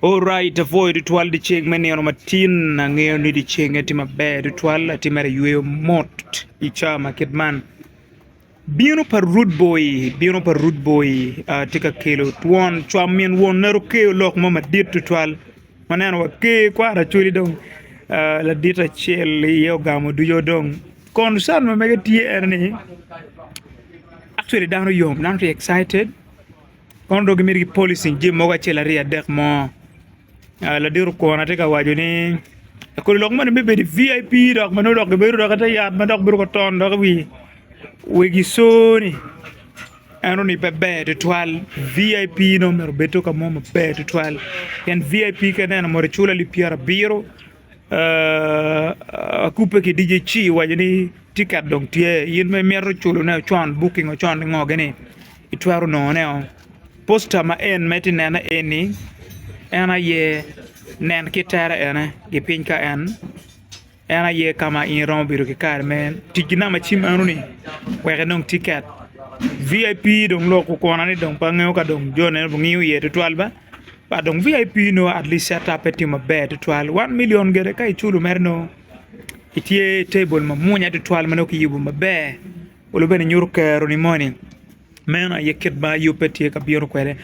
Alright, apwoyo tutwal dyeceng me nino matin. Angeyo ni dyecenge tye maber tutwal, atye mere yweyo mot i cawa ma kit man. Bino pa Rude Boy, bino pa Rude Boy ah, tye ka kelo twon cwa min won nero keyo lok mo madit tutwal. Waneno wa ker kwaro Acholi dong ah, ladit acel iye ogamo ducu dong. Concern ma mege tye en ni actually dano yom, dano tye excited. Kono dong gimito ki policing jami mogo acel aryo adek mo. Ladit okwona tye ka waco ni kodi lok moni me bedo i VIP dok ma nongo dok gibedo dok ite yat ma dok bedo ka ton dok i wegi co-ni eno ni pe ber tutwal VIP nongo myero obed ka mo maber tutwal pien VIP ka ineno mono iculo alip pyerabiro akubbe ki DJ ci owaco ni tiket dong tye in ma imito culone con buking con ngo gini itwero nongone posta ma en ma itye nene eni en aye nen ki tere ene ki piny ka en en aye ka ma in iromo bedo ki kare me tic ki namba cim enoni wek inong tiket VIP dong lok okona ni dong pe angeyo ka dong jone ngiyo iye tutwal ba but dong VIP nongo at least set up-pe tye maber tutwal one million gire ka iculo mere nongo itye i table mamwonya tutwal ma nongo kiyubo maber olo bene nyuto keroni moni meno aye kit ma yubbe tye ka bino kwede.